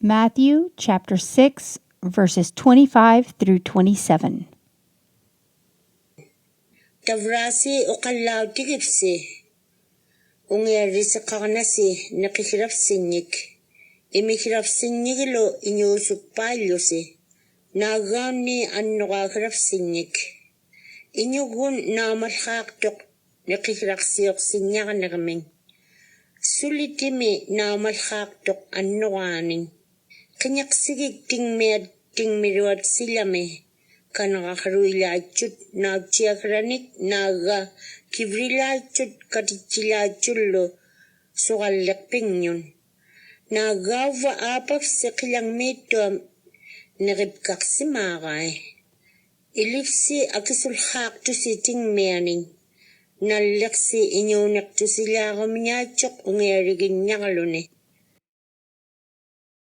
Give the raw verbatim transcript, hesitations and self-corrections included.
Matthew chapter six, verses twenty-five through twenty-seven. Tavraasi uqallautigivsi, uŋiarisiqaġnasi niqigravsinñik, imigravsinñigilu iñuusukpaallusi, naaggaunni annuġagravsinñik. Iñugun naumalhaaqtuq niqigraqsiuqsinñaġniġmiñ. Sulitimi naumalhaaqtuq annuġaaniñ. Qiñiqsigik tiŋmiat tiŋmiruat silami, kanraġruilaitchut nautchiagranik naagga kivrilaitchut katittjilaitchullu suġalliqpiŋñun. Naaggauvva aapavsi qiḷaŋmiittuam niġipkaqsimaaġai. Ilivsi akisulhaaqtusi tiŋmianiñ, nalliqsi iñuuniqtusiḷaaġumiñaitchuq uŋiarigiññaġluni.